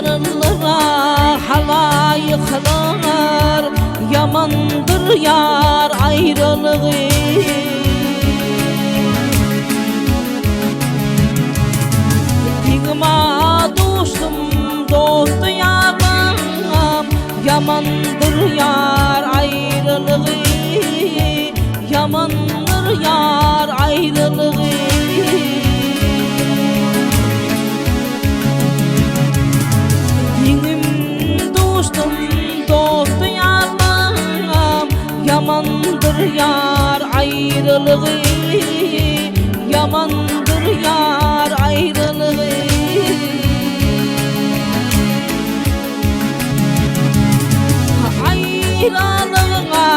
Ýarlyra halaýyklar Ýamandyr ýar aýralygy. Tigma duşdum dost-ýarlam, Ýamandyr ýar aýralygy, Ýamandyr ýar aýralygy. Ýeňim duşdum dost-ýarlam, Ýamandyr ýar aýralygy, Ýamandyr ýar aýralygy. Aýralygyňa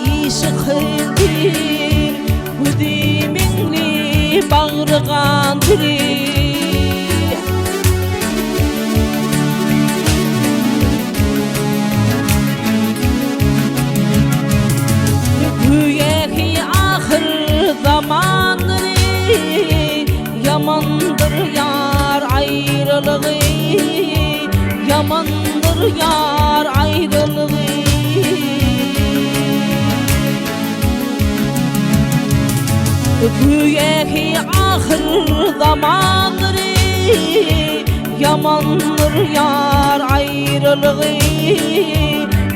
işi kyndyr, Gözi meňli, bagry gandyr. Güýäki ahyr zamandyr, Ýamandyr ýar aýralygy, Ýamandyr ýar aýralygy. Güýäki ahyr zamandyr, Ýamandyr ýar aýralygy,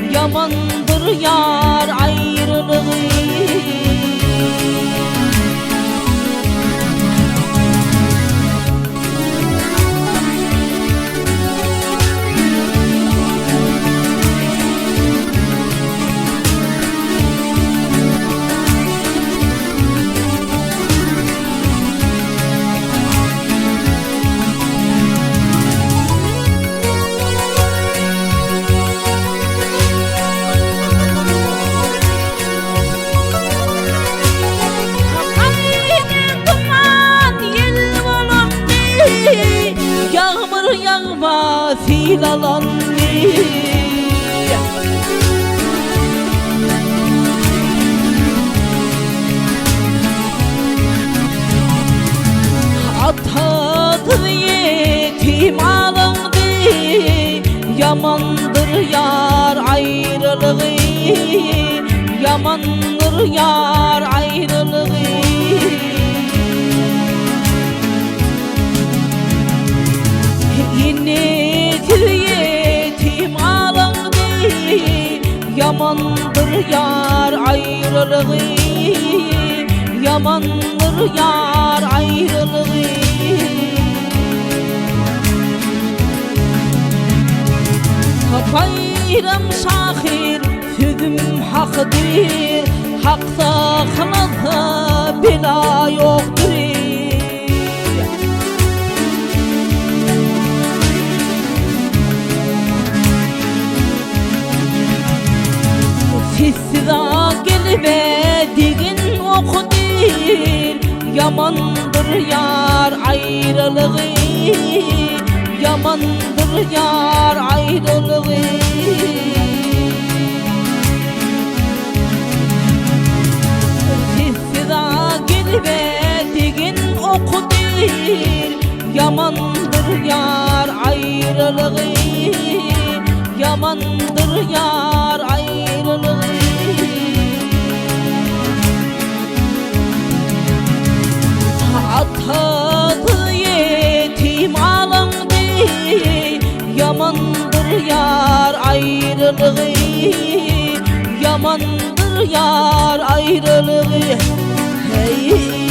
Ýamandyr ýar aýralygy. Aýdyň tuman ýel bolandy, Ýagmyr ýagma sil alandy. Atasyz ýetim alyňdy, Ýamandyr ýar aýralygy, Ýamandyr ýar aýralygy. Enesiz ýetim alyňdy, Ýamandyr ýar aýralygy, Ýamandyr ýar aýralygy. Baýram şahyr sözüm hakdyr, Hak saklasa bela ýokdur. Sessiz gelme degin okudyr, Ýamandyr ýar aýralygy, Ýamandyr ýar aýralygy. Sessiz gelme degin okudyr, Ýamandyr ýar aýralygy, Ýamandyr ýar aýralygy. Atasyz ýetim alyndy, Ýamandyr ýar aýralygy, Ýamandyr ýar aýralygy. Heý.